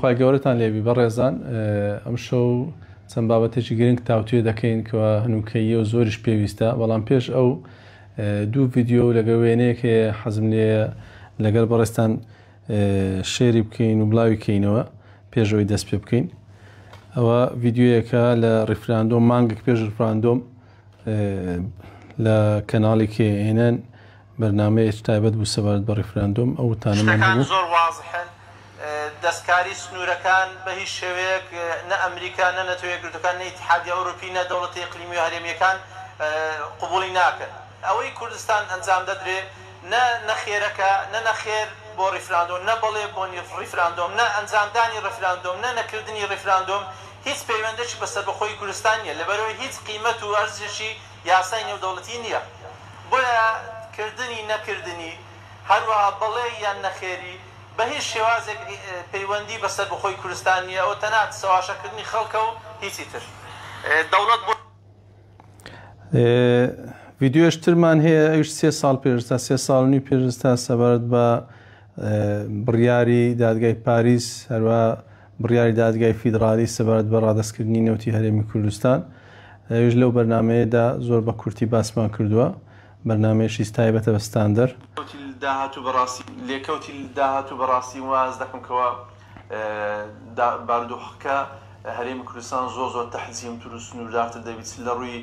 خوای گەورەتان لێبی بەڕێزان ئەمشەو چەند بابەتێکی گرنگ تاوتوێ دەکەین کەوا هەنووکەییە و زۆریش پێویستە بەڵام پێش ئەو دوو ڤیدیۆ لەگەڵ وێنەیەک هەیە حەزم لێیە لەگەڵ بەڕێزتان شێری بکەین و بڵاوی کەینەوە پێش ئەوەی دەست پێ بکەین ئەوە ڤیدیۆیەکە لە ڕیفراندۆم مانگێک پێش ڕیفراندۆم لە کەناڵی KNN بەرنامەیەکی تایبەت بوو سەبارەت بە ڕیفراندۆم ئەو وتانەمان شتەکان هەبوو. زۆر وازحن، دەستکاری سنوورەکان بە هیچ شێوەیەک نە ئەمریکا، نە نەتەوە یەکگرتووەکان، نە ئیتیحادی ئەوروپی، نە دەوڵەتە ئیقلیمی و هەرێمییەکان قبوڵی ناکەن. ئەوەی کوردستان ئەنجام دەدرێ نە نەخێرەکە، نە نەخێر بۆ ڕیفراندۆم، نە بەڵێ بۆ ڕیفراندۆم، نە ئەنجامدانی ڕیفراندۆم، نە نەکردنی ڕیفراندۆم هیچ پەیوەندێکی بە سەربەخۆیی کوردستان نییە، لەبەرئەوەی هیچ قیمەت و ئەرزشێکی یاسای نێودەوڵەتی نییە. بۆیە کردنی نەکردنی، هەروەها بەڵێ یان نەخێری بە هیچ شێوازێک پەیوەندی بە سەربەخۆی کوردستان نییە، ئەوە تەنها چەواشەکردنی خەڵکە و هیچی تر. دەوڵەت بۆ. ڤیدیۆش ترمان هەیە ئەویش سێ ساڵ پێش ئێستا، سێ ساڵ و نیو پێش ئێستا سەبارەت بە بڕیاری دادگای پاریس هەروە بڕیاری دادگای فیدرالی سەبارەت بە ڕادەستکردنی نەوتی هەرێمی کوردستان ئەویش لەو بەرنامەیەدا زۆر بە کورتی باسمان کردووە بەرنامەیەکی تایبەتە بە ستاندەر. لێکەوتی داهاتوو بەڕاستی لێکەوتی داهاتوو بەڕاستی وا هەست دەکەم کەوا بارودۆخەکە هەرێمی کوردستان زۆر زۆر تەحجیمتر و سنووردارتر دەبیت چ لە ڕووی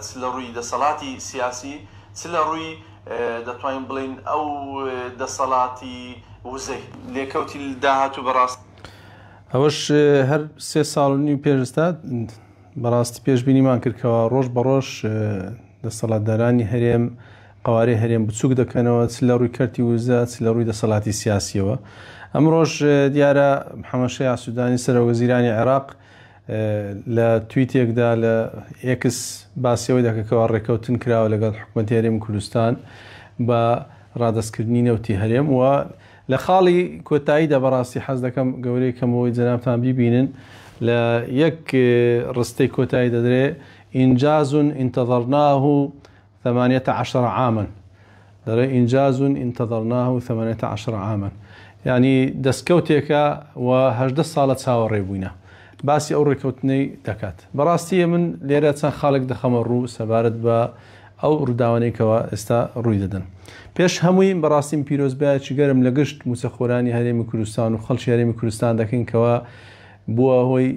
چ لە ڕووی دەسەڵاتی سیاسی چ لە ڕووی دەتوانین بڵێین ئەو دەسەڵاتی وزەی. لێکەوتی داهاتوو بەڕاست. ئەوەش هەر سێ ساڵ و نیو پێش ئێستا بەڕاستی پێشبینیمان کرد کەوا ڕۆژ بە ڕۆژ دەسەڵاتدارانی هەرێم قەوارەی هەرێم بچووک دەکەنەوە چ لە ڕووی کەرتی وزە چ لە ڕووی دەسەڵاتی سیاسیەوە ئەمڕۆژ دیارە محەممەد شەیاع سودانی سەرۆک وەزیرانی عێراق لە تویتێکدا لە ئێکس باسی ئەوەی دەکات کەوا ڕێککەوتن کراوە لەگەڵ حکوومەتی هەرێمی کوردستان بە ڕادەستکردنی نەوتی هەرێم و لە خاڵی کۆتاییدا بەڕاستی حەز دەکەم گەورەی کەمەوەی جەنابتان بیبینن لە یەک ڕستەی کۆتایی دەدرێ إنجاز انتظرناه 18 عاما دەڵێ إنجاز انتظرناه 18 عاما یعنی دەستکەوتێکە و 18 ساڵە چاوەڕێ بووینە باسی ئەو ڕێککەوتنەی دەکات بەڕاستی من لێرە چەند خاڵێک دەخەمە ڕوو سەبارەت بە ئەو ڕووداوانەی کەوا ئێستا ڕووی دەدەن. پێش هەمووی بەڕاستیم پیرۆزبایەکی گەرم لە گشت مووچەخۆرانی هەرێمی کوردستان و خەڵکی هەرێمی کوردستان دەکەین کەوا بووە هۆی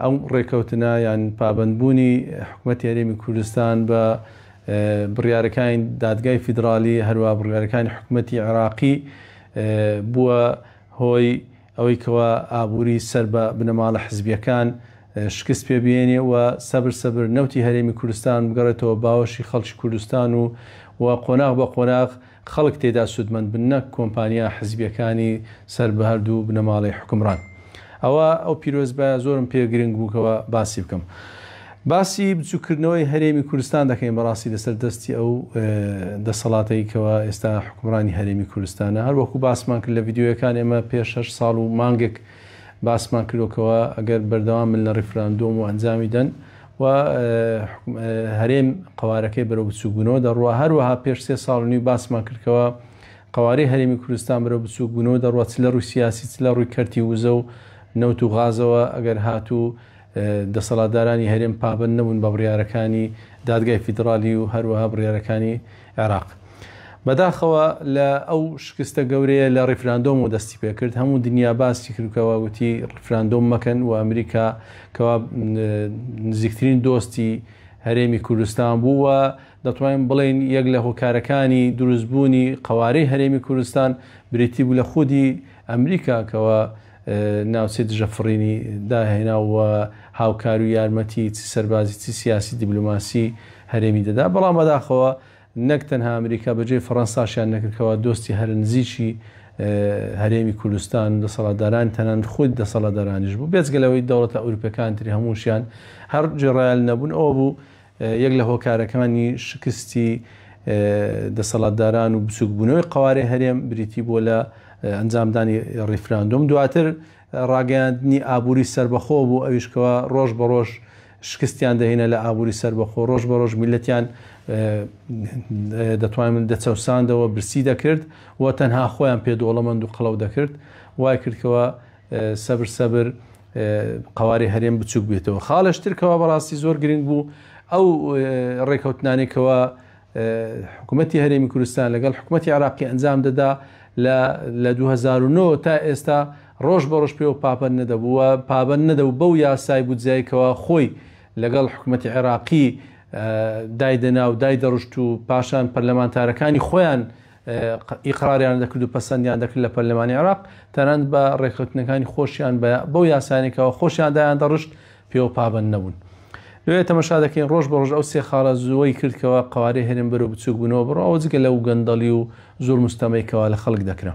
ئەو ڕێکەوتنە یان پابەندبوونی حکومەتی هەرێمی کوردستان بە بڕیارەکانی دادگای فیدرالی هەروە بڕیارەکانی حکومەتی عێراقی بووە هۆی ئەوەی کەوا ئابووری سەر بە بنەماڵە حزبییەکان شکست پێ بێنێ و سەبر سەبر نەوتی هەرێمی کوردستان بگەڕێتەوە باوەشی خەڵکی کوردستان و و قۆناغ بە قۆناغ خەڵک تێدا سوودمەند بن نەک کۆمپانیا حزبییەکانی سەر بە هەردوو بنەماڵەی حوکمڕان. ئەوە ئەو پیرۆزبایە زۆرم پێ گرنگ بوو کەوا باسی بکەم. باسی بچووککردنەوەی هەرێمی کوردستان دەکەین بەڕاستی لەسەر دەستی ئەو دەسەڵاتەی کەوا ئێستا حوکمڕانی هەرێمی کوردستانە هەر وەکو باسمان کرد لە ڤیدیۆیەکان ئێمە پێش هەشت ساڵ و مانگێک باسمان کردووە کەوا ئەگەر بەردەوام بن لە ڕیفراندۆم و ئەنجامی دەن و هەرێم قەوارەکەی بەرەو بچووکبوونەوە دەڕوا هەروەها پێش سێ ساڵ و نیو باسمان کرد کەوا قەوارەی هەرێمی کوردستان بەرەو بچووکبوونەوە دەڕوا چ لە ڕووی سیاسی چ لە ڕووی کەرتی وزە و نەوت و غازەوە ئەگەر هاتوو دەسەڵاتدارانی هەرێم پابەند نەبوون بە بڕیارەکانی دادگای فیدڕالی و هەروەها بڕیارەکانی عێراق. بەداخەوە لە ئەو شکستە گەورەیە لە ڕیفراندۆمەوە دەستی پێکرد، هەموو دنیا باسی کرد کەوا گوتی ڕیفراندۆم مەکەن و ئەمریکا کەوا نزیکترین دۆستی هەرێمی کوردستان بوو و دەتوانین بڵێین یەک لە هۆکارەکانی دروستبوونی قەوارەی هەرێمی کوردستان بریتی بوو لە خودی ئەمریکا کەوا ناوچەی دژە فڕینی داهێنا و هاوکاری و یارمەتی چ سەربازی چ سیاسی دیبلۆماسی هەرێمی دەدا بەڵام بەداخەوە نەک تەنها ئەمریکا بەجێی فەڕەنساشیان نەکرد کەوا دۆستی هەرە نزیکی هەرێمی کوردستان و دەسەڵاتدارانی تەنانەت خودی دەسەڵاتدارانیش بوو بێجگە لەوەی دەوڵەتە ئەوروپیەکان تری هەمووشیان هەر گوێڕایەل نەبوون ئەوە بوو یەک لە هۆکارەکانی شکستی دەسەڵاتداران و بچووکبوونەوەی قەوارەی هەرێم بریتی بووە لە ئەنجامدانی ڕیفراندۆم دواتر ڕاگەیاندنی ئابووری سەربەخۆ بوو ئەویش کەوا ڕۆژ بە ڕۆژ شکستیان دەهێنا لە ئابووری سەربەخۆ ڕۆژ بە ڕۆژ میلەتیان دەتوانین دەچەوساندەوە برسی دەکرد و تەنها خۆیان پێ دۆڵەمەند و قەڵەو دەکرد وای کردکەوە. سەبر سەبر قەوارەی هەرێم بچووک بێتەوە. خاڵێش تر کەوا بەڕاستی زۆر گرنگ بوو ئەو ڕێکەوتنانەی کەوا حکوومەتی هەرێمی کوردستان لەگەڵ حکوومەتی عراقی ئەنجام دەدا لە لە 2009 تا ئێستا ڕۆژ بە ڕۆژ پێوە پابەند نەدەبوو و پابەند نەدەبوو بەو یاسای بودجەی کەوا خۆی لەگەڵ حکوومەتی عێراقی دایدەنا و دایدەڕشت و پاشان پەرلەمانتارەکانی خۆیان ئیقراریان دەکرد و پەسەندیان دەکرد لە پەرلەمانی عێراق، تەنانەت بە ڕێکخەوتنەکانی خۆشیان بە بەو یاسایانەی کەوا خۆشیان دایان دەڕشت پێوە پابەند نەبوون. لێرە تەمەشا دەکەین ڕۆژ بە ڕۆژ ئەو سێ خاڵە زووەی کرد کەوا قەوارەی هەرێم بەرەو بچووک بوونەوە بڕۆ ئەوە جگە لەو گەندەڵی و زوڵم و ستەمەی کەوا لە خەڵک دەکرا.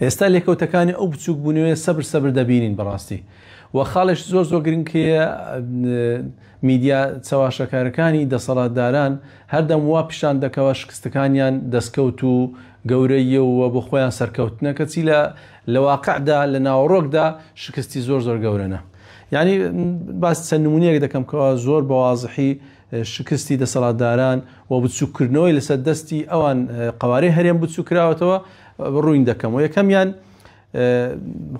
ئێستا لێکەوتەکانی ئەو بچووک بوونەوەیە سەبر سەبر دەبینین بەڕاستی و خاڵێکی زۆر زۆر گرنگ هەیە میدیا چەواشەکارەکانی دەسەڵاتداران هەردەم وا پیشان دەکەوە شکستەکانیان دەستکەوت و گەورەیە و بۆ خۆیان سەرکەوتنە کەچی لە لە واقعدا لە ناوەڕۆکدا شکستی زۆر زۆر گەورەنە یعنی باس چەند نمونەیەک دەکەم کەوا زۆر بەوازحی شکستی دەسەڵاتداران و بچووککردنەوەی لەسەر دەستی ئەوان قەوارەی هەرێم بچووکراوەتەوە ڕووین دەکەمەوە. یەکەمیان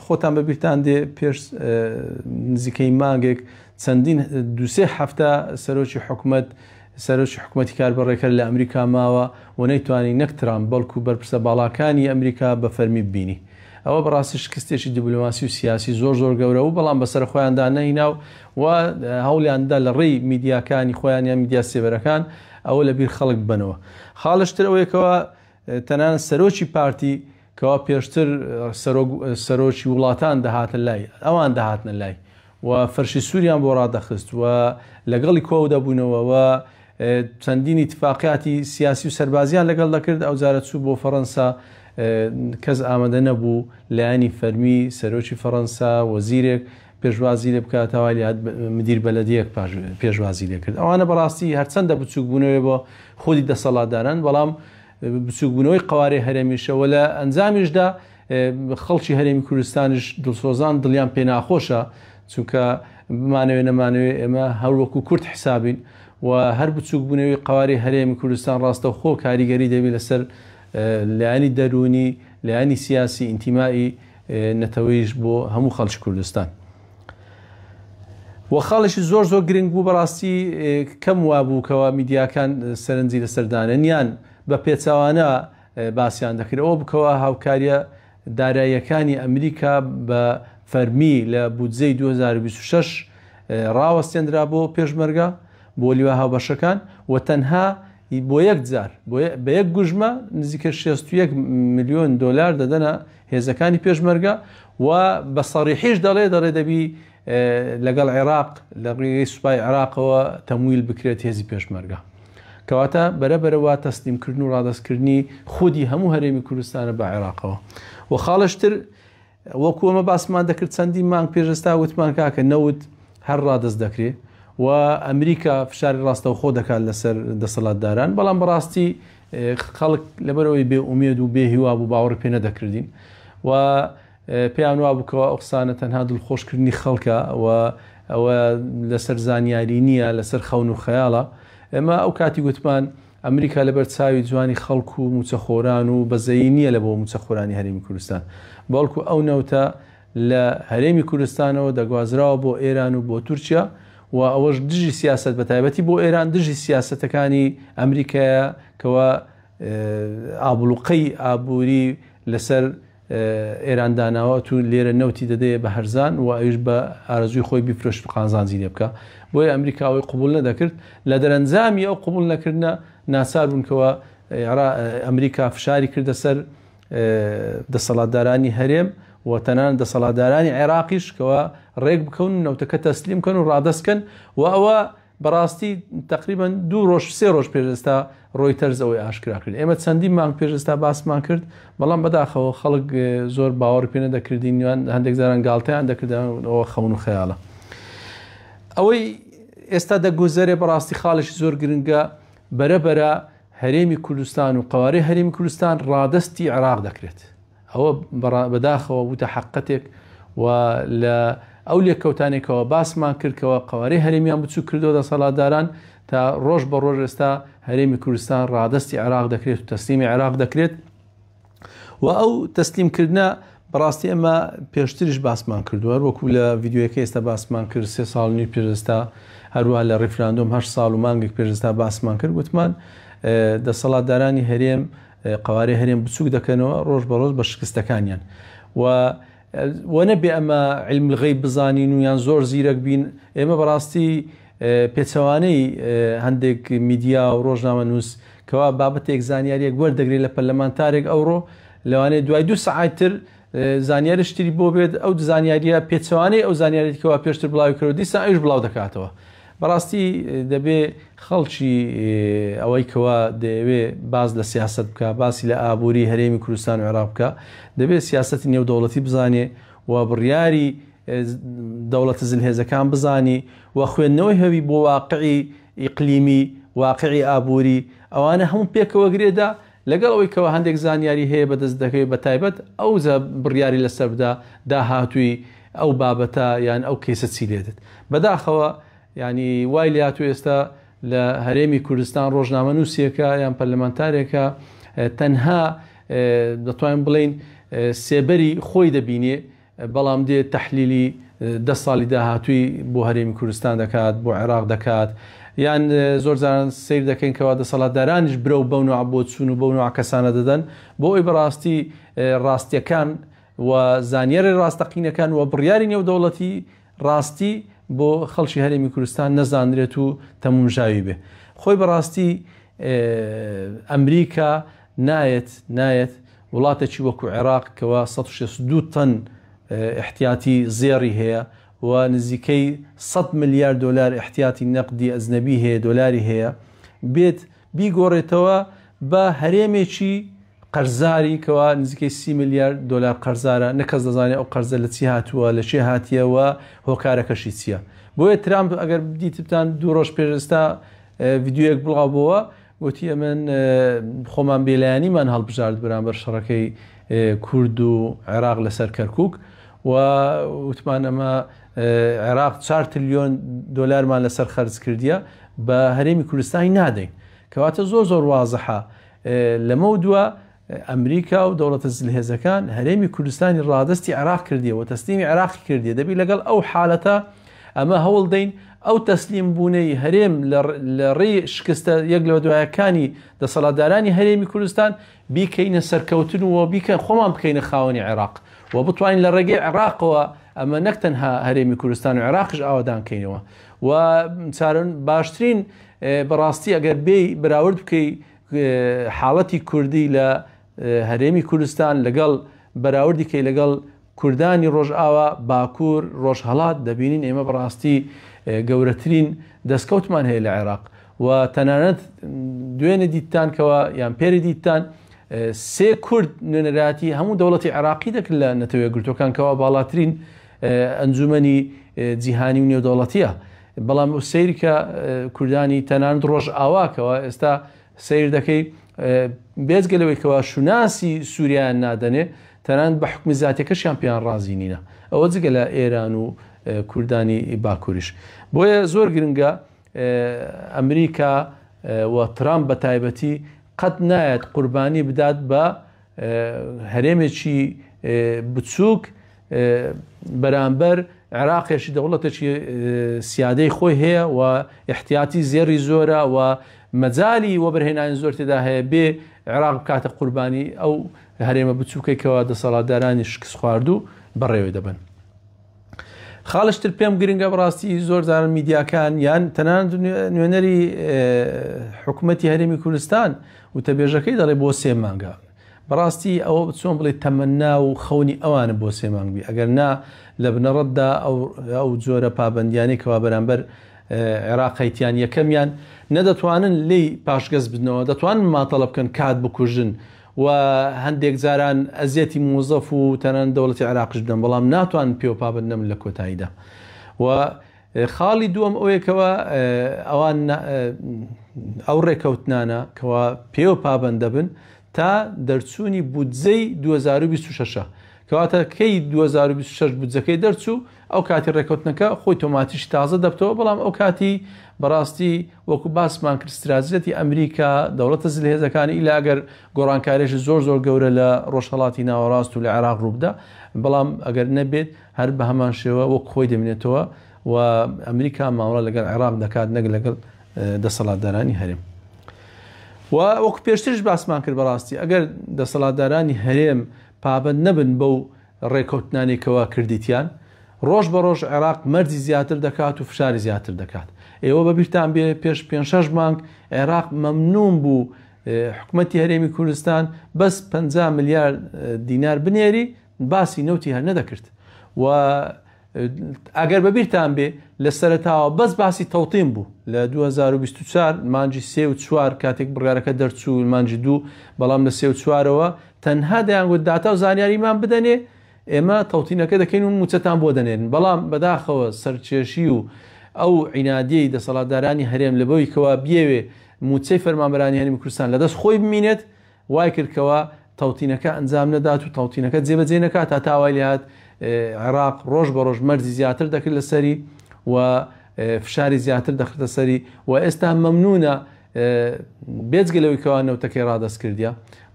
خۆتان بەبیرتان دێ پێش نزیکەی مانگێک چەندین دوسێ هەفتە سەرۆکی حکومەت سەرۆکی حکوومەتی کاربەڕێکەر لە ئەمریکا ماوە و نەیتوانی نەک ترامپ بەڵکو بەرپرسە باڵاکانی ئەمریکا بە فەرمی ببینی. ئەوە بەڕاستی شکستێکی دیبلۆماسی و سیاسی زۆر زۆر گەورە بوو، بەڵام بەسەر خۆیاندا نەهینا و هەوڵیان دا لە ڕێی میدیاکانی خۆیان یان میدیا سێبەرەکان ئەوە لە بیر خەڵک ببەنەوە. خاڵش تر ئەوەیە کەوا تەنانەت سەرۆکی پارتی کەوا پێشتر سەرۆک سەرۆکی وڵاتان دەهاتە لای ئەوان دەهاتنە لای و فەرشی سووریان بۆ ڕادەخست و لەگەڵی کۆ دەبوونەوە و چەندین ئیتفاقیاتی سیاسی و سەربازیان لەگەڵ دەکرد، ئەوجارە چوو بۆ فەڕەنسا کەس ئامادە نەبوو لایەنی فەرمی سەرۆکی فەڕەنسا وەزیرێک پێشوازی لێ بکات تا وای لێهات مدیر بەلەدیەک پێشوازی لێ کرد. ئەوانە بەڕاستی هەرچەندە بچووک بوونەوەی بۆ خودی دەسەڵاتداران بەڵام بچووکبوونەوەی قەوارەی هەرێمیشە و لە ئەنجامیشدا خەڵکی هەرێمی کوردستانیش دڵسۆزان دڵیان پێ ناخۆشە چونکە بمانەوێ نەمانەوێ ئێمە هەر وەکو کورد حسابین و هەر بچووکبوونەوەی قەوارەی هەرێمی کوردستان ڕاستەوخۆ کاریگەری دەبێت لەسەر لایەنی دەروونی لایەنی سیاسی ئینتیمائی نەتەوەیش بۆ هەموو خەڵکی کوردستان. و خاڵێکی زۆر زۆر گرنگ بوو بەڕاستی کەم وابوو کەوا میدیاکان سەرنجی لەسەر دانێن یان بە پێچەوانە باسیان دەکرد ئەوە بکەوە هاوکاریە داراییەکانی ئەمریکا بە فەرمی لە بودجەی 2026 ڕاوەستێنرا بۆ پێشمەرگە بۆ لیوا هاوبەشەکان و تەنها بۆ یەک جار بە یەک گوژمە نزیکە 61 میلیۆن دلار دەدەنە هێزەکانی پێشمەرگە و بە سەریحیش دەڵێ دەڵێ دەبی لەگەڵ عێراق لە ڕێگەی سوپای عێراقەوە تەمویل بکرێت هێزی پێشمەرگە. کەواتە بەرە بەرە وا تەسلیمکردن و ڕادەستکردنی خودی هەموو هەرێمی کوردستانە بە عێراقەوە. و خاڵشتر وەکو ئەمە باسمان دەکرد چەندین مانگ پێش ئێستا وتمان کاکە نەوت هەر ڕادەست دەکرێ و ئەمریکا فشاری ڕاستەوخۆ دەکات لەسەر دەسەڵاتداران بەڵام بەڕاستی خەڵک لەبەرئەوەی بێ ئومێد و بێ هیوا بوو باوەڕی پێ نەدەکردین و پێیان وابوو کەوا ئەو قسانە تەنها دڵخۆشکردنی خەڵکە و ئەوە لەسەر زانیاری نییە لەسەر خەون و خەیاڵە ئێمە ئەو کاتی گوتمان ئەمریکا لەبەر چاوی جوانی خەڵک و موچەخۆران و بەزەیی نییە لە بۆ موچەخۆرانی هەرێمی کوردستان بەڵکو ئەو نەوتە لە هەرێمی کوردستانەوە دەگوازراوە بۆ ئێران و بۆ تورکیا و ئەوەش دژی سیاسەت بە تایبەتی بۆ ئێران دژی سیاسەتەکانی ئەمریکایە کەوا ئابڵوقەی ئابووری لەسەر ئێران داناوە تو لێرە نەوتی دەدەیە بە هەرزان و ئەویش بە ئارەزووی خۆی بیفرۆشت و قازانجی لێ بکا بۆیە ئەمریکا ئەوەی قبوڵ نەدەکرد لە دەرەنجامی ئەو قبوڵ نەکردنە ناچار بوون کەوا ئەمریکا فشاری کردە سەر دەسەڵاتدارانی هەرێم و تەنانەت دەسەڵاتدارانی عێراقیش کەوا ڕێک بکەون و نەوتەکە تەسلیم کەن و ڕادەست کەن و ئەوە بەڕاستی تقریبا دوو ڕۆژ سێ ڕۆژ پێش ئێستا ڕۆیتەرز ئەوەی ئاشکرا کرد ئێمە چەندین مانگ پێش ئێستا باسمان کرد بەڵام بەداخەوە خەڵک زۆر باوەڕ پێ نەدەکردین یان هەندێک جاران گاڵتەیان دەکردەوە خەون و خەیاڵە ئەوەی ئێستا دەگوزەرێ بەڕاستی خاڵێکی زۆر گرنگە بەرە بەرە هەرێمی کوردستان و قەوارەی هەرێمی کوردستان ڕادەستی عێراق دەکرێت. ئەوە بەداخەوە بووتە حەققەتێک و لە ئەو لێکەوتانێکەوە باسمان کرد کەوا قەوارەی هەرێمیان بچووک کردەوە دەسەڵاتداران تا ڕۆژ بە ڕۆژ ئێستا هەرێمی کوردستان ڕادەستی عێراق دەکرێت و تەسلیمی عێراق دەکرێت و ئەو تەسلیمکردنە بەڕاستی ئەمە پێشتریش باسمان کردووە هەر وەکو لە ڤیدیۆیەکە ئێستا باسمان کرد سێ ساڵ نیو پێش ئێستا هەروەها لە ڕیفراندۆم هەشت ساڵ و مانگێک پێش ئێستا باسمان کرد وتمان دەسەڵاتدارانی هەرێم قوارەی هەرێم بچوک دەکەنەوە ڕۆژ بە ڕۆژ بە شکستەکانیان و وە نەبێ ئەمە علم الغیب بزانین و یان زۆر زیرەک بین ئێمە بەڕاستی پێچەوانەی هەندێک میدیا و ڕۆژنامەنووس کەوا بابەتێک زانیاریەک وەردەگرێت لە پەرلەمانتارێک ئەوڕۆ لەوانەیە دوای دوو سەعات تر زانیاری شتری بۆ بێت ئەو زانیاریە پێچەوانەی ئەو زانیاریت کەوا پێشتر بڵاوی کرد دیسان ئەوش بڵاو دەکاتەوە بەڕاستی دەبێ خەڵکی ئەوەی کەوا دەیەوێ باز لە سیاست بکە باسی لە ئابووری هەرێمی کوردستان و عێراق بکە دەبێت سیاستی نێودەوڵەتی بزانێ و بڕیاری دەوڵەتە زلهێزەکان بزانی و خوێندنەوەی هەوی بۆ واقعی ئیقلیمی، واقعی ئابووری، ئەوانە هەموو پێکەوە گرێدا، لەگەڵ ئەوەی کەوا هەندێک زانیاری هەیە بەدەست دەکەوێت بەتایبەت ئەوجا بڕیاری لەسەر بدا داهاتووی ئەو بابەتە یان ئەو کەیسە چی لێدێت. بەداخەوە یانی وای لێهاتوو ئێستا لە هەرێمی کوردستان ڕۆژنامەنووسێکە یان پەرلەمانتارێکە تەنها دەتوانین بڵێین سێبەری خۆی دەبینێ بەڵام دێ تەحلیلی دە ساڵی داهاتووی بۆ هەرێمی کوردستان دەکات، بۆ عێراق دەکات، یان زۆر جاران سەیر دەکەین کەوا دەسەڵاتدارانیش برەو بەو نوعە بۆچوون و بەو نوعە کەسانە دەدەن بۆ ئەوەی بەڕاستی ڕاستیەکان و زانیاری ڕاستەقینەکان و بڕیاری نێودەوڵەتی ڕاستی بۆ خەڵکی هەرێمی کوردستان نەزانرێت و تەمومژاوی بێ. خۆی بەڕاستی ئەمریکا نایەت نایەت وڵاتێکی وەکو عێراق کەوا 162 تەن ئیحتیاتی زێڕی هەیە و نزیکەی 100 ملیار دۆلار ئیحتیاتی نەقدی ئەجنەبی هەیە دۆلاری هەیە بێت بیگۆڕێتەوە بە هەرێمێکی قەرزاری کەوا نزیکەی سی ملیار دۆلار قەرزارە نە کەس دەزانێت ئەو قەرزە لە چی هاتووە لە چێ هاتیە و هۆکارەکەشی چییە بۆیە ترامپ ئەگەر دیتبتان دوو ڕۆژ پێش ئێستا ڤیدیۆیەک بڵاو بۆوە گوتی ئەمن خۆمان بێلایەنیمان هەڵبژارد بەرامبەر شەڕەکەی کورد و عێراق لەسەر کەرکک و وتمان ئەمە عێراق 4 تریلیۆن دۆلارمان لەسەر خەرج کردیە بە هەرێمی کوردستانی نادەین کەواتە زۆر زۆر وازحە لەمەو دوا ئەمریکا و دەوڵەتە زلهێزەکان هەرێمی کوردستانی ڕادەستی عێراق کردیە و تەسلیمی عێراقی کردیە دەبی لەگەڵ ئەو حالەتە ئەمە هەوڵ دەین ئەو تەسلیم بوونەی هەرێم لە ڕێی شکستە یەک لە دوایەکانی دەسەڵاتدارانی هەرێمی کوردستان بیکەینە سەرکەوتن و بیکە خۆمان بکەینە خاوەنی عێراق و بتوانین لە ڕێگەی عێراقەوە ئەمە نەک تەنها هەرێمی کوردستان و عێراقش ئاوادان کەینەوە و چارن باشترین بەڕاستی ئەگەر بێی بەراورد بکەی حاڵەتی کوردی لە هەرێمی کوردستان لەگەڵ بەراوردی کەی لەگەڵ کوردانی ڕۆژئاوا، باکوور، ڕۆژهەڵات دەبینین ئێمە بەڕاستی گەورەترین دەستکەوتمان هەیە لە عێراق و تەنانەت دوێنێ دیتتان کەوا یان پێری دیتتان سێ کورد نوێنەرایەتی هەموو دەوڵەتی عێراقی دەکرد لە نەتەوە یەکگرتووەکان کەوا باڵاترین ئەنجومەنی جیهانی و نێودەوڵەتیە بەڵام سەیرکە کوردانی تەنانەت ڕۆژئاواکەوە ئێستا سەیر دەکەی بێجگە لەوەی کەوا شوناسی سووریایان نادەنێ تەنانەت بە حکومی زاتیەکەشیان پێیان ڕازی نینە ئەوە جگە لە ئێران و کوردانی باکووریش بۆیە زۆر گرنگە ئەمریکا و ترامپ بە تایبەتی قەت نایەت قوربانی بدات بە هەرێمێکی بچووک بەرامبەر عێراقێکی دەوڵەتێکی سیادەی خۆی هەیە و احتیاتی زێڕی زۆرە و مەجای وەبەرهێنانی زۆر تێدا هەیە بێ عێراق بکاتە قوربانی ئەو هەرێمە بچووکەی کەوا دەسەڵاتدارانی شکست خواردوو بەڕێوەی دەبەن. خاڵشتر پێم گرنگە بەڕاستی زۆر جاران میدیاکان یان تەنانەت نوێنەری حکوومەتی هەرێمی کوردستان وتەبێژەکەی دەڵێ بۆ سێ مانگە بەڕاستی ئەوە چۆن بڵێ تەمەنا و خەونی ئەوانە بۆ سێ مانگ بی ئەگەر نا لە بنەڕەتدا ئەو جۆرە پابەندیانەی کەوا بەرامبەر عێراق هەیتیان یەکەمیان نەدەتوانن لێی پاشگەز بنەوە دەتوانن ماتەڵە بکەن کات بکوژن و هەندێک جاران ئەزیەتی موزەف و تەنانەت دەوڵەتی عێراقیش بدەن بەڵام ناتوانن پێوە پابەند نەبن لە کۆتاییدا و خاڵی دووەم ئەوەیە کەوا ئەوان ئەو ڕێکەوتنانە کەوا پێوە پابەند دەبن تا دەرچوونی بودجەی 2026. کەواتە کەی 2026 بودجەکەی دەرچوو ئەو کاتی ڕێکەوتنەکە خۆی تۆماتیشی تازە دەبتەوە، بەڵام ئەو کاتی بەڕاستی وەکو باسمان کرد ستراتیژیەتی ئەمریکا دەوڵەتە زلهێزەکانی ئیلا ئەگەر گۆڕانکاریی زۆر زۆر گەورە لە ڕۆژهەڵاتی ناوەڕاست و لە عێراق ڕووبدا، بەڵام ئەگەر نەبێت هەر بە هەمان شێوە وەک خۆی دەمێنێتەوە و ئەمریکا مامەڵە لەگەڵ عێراق دەکات نەک لەگەڵ دەسەڵاتدارانی هەرێم. و وەکو پێشتریش باسمان کرد بەڕاستی ئەگەر دەسەڵاتدارانی هەرێم پابەند نەبن بەو ڕێکەوتنانەی کەوا کردیتیان، ڕۆژ بە ڕۆژ عێراق مەرجی زیاتر دەکات و فشاری زیاتر دەکات. ئێوە بە بیرتان بێ پێش پێنج شەش مانگ عێراق مەمنون بوو حکومەتی هەرێمی کوردستان بەس 50 ملیار دینار بنێری باسی نەوتی هەر نەدەکرد و ئەگەر بەبیرتان بێ لە سەرەتاوە بەس باسی تەوتین بوو لە 2024 مانگی سێ و چوار کاتێک بڕیارەکە دەرچوو مانگی دوو بەڵام لە سێ و چوارەوە تەنها دەیانگوت داتا و زانیاریمان بدەنێ ئێمە تەوتینەکە دەکەین و موچەتان بۆ دەنێرین بەڵام بەداخەوە سەرکێشی و ئەو عینادیەی دەسەڵاتدارانی هەرێم لەبەوی کەوا بیەوێ موچەی فەرمانبەرانی هەرێمی کوردستان لەدەست خۆی بمینێت وای کرد کەوا تەوتینەکە ئەنجام نەدات و تەوتینەکە جێبەجێ نەکات هەتا وای لێهات عێراق ڕۆژ بە ڕۆژ مەرجی زیاتر دەکرد لەسەری و فشاری زیاتر دەخرتە سەری و ئێستا مەمنونە بێجگە لەوەی کەوا نەوتەکەی ڕادەست کردیە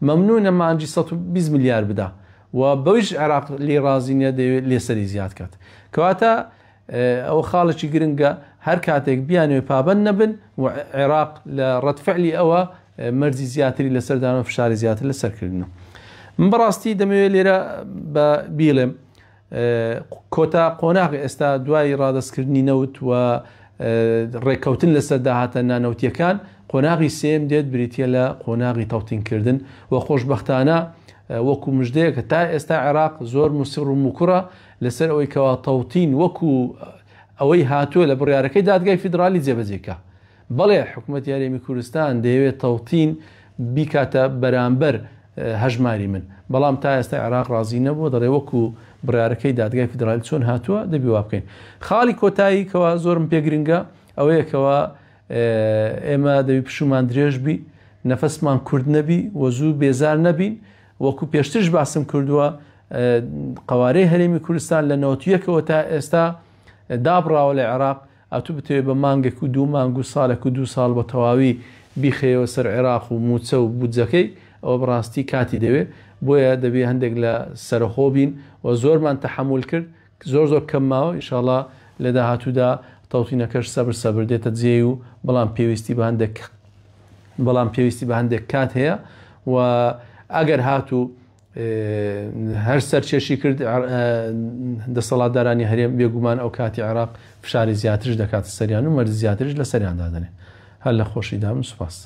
مەمنونە مانگی 120 ملیار بدا و بەویش عێراق لێی ڕازی نیە دەیەوێت لێسەری زیاد کات کەواتە ئەوە خاڵێکی گرنگە هەر کاتێک بیانەوێ پابەند نەبن و عێراق لە ڕەد فعلی ئەوە مەرجی زیاتری لەسەردان و فشاری زیاتر لەسەرکردن من بەڕاستی دەمەوێت لێرە بە بیڵێم کۆتا قۆناغ ئێستا دوای ڕادەستکردنی نەوت و ڕێککەوتن لەسەر داهاتە نانەوتیەکان قۆناغی سێم دێت بریتە لە قۆناغی تەوتینکردن و خۆشببختانە وەکو مژدەیەکە تا ئێستا عێراق زۆر مسڕ و مکوڕە لەسەر ئەوەی کەوا تەوتین وەکو ئەوەی هاتووە لە بڕیارەکەی دادگای فیدرالی جێبەجێکە بەڵێ حکومەتی هەرێمی کوردستان دەیەوێت تەوتین بیکاتە بەرامبەر هەژماری من، بەڵام تا ئێستا عێراق ڕازی نەبووە، دەڵێ وەکو بڕیارەکەی دادگای فیدرالی چۆن هاتووە دەبی وا بکەین. خاڵی کۆتایی کەوا زۆرم پێ گرنگە ئەوەیە کەوا ئێمە دەبی پشوومان درێژ بی، نەفەسمان کورت نەبی و زوو بێزار نەبین، وەکو پێشتریش باسم کردووە قەوارەی هەرێمی کوردستان لە 91ەوە تا ئێستا دابڕاوە لە عێراق، ئەتوو بتەوێت بە مانگێک و دوو مانگ و ساڵێک و دوو ساڵ بە تەواوی بیخەیەوە سەر عێراق و مووچە و بودجەکەی، ئەوە بەڕاستی کاتی دەوێت، بۆیە دەبێ هەندێک لە سەرەخۆ بین و زۆرمان تەحەمول کرد، زۆر زۆر کەم ماوە، ئیشاڵا لە داهاتوودا تەوتینەکەش سەبر سەبر دێتە جێی و بەڵام پێویستی بە هەندێک بەڵام پێویستی بە هەندێک کات هەیە و ئەگەر هاتوو هەر سەرکێشی کرد دەسەڵاتدارانی هەرێم بێگومان ئەو کاتی عێراق فشاری زیاترش دەکاتە سەریان و مەرج زیاترش لە سەریان دادەنێ. هەر لە خۆشیدا بن سوپاس.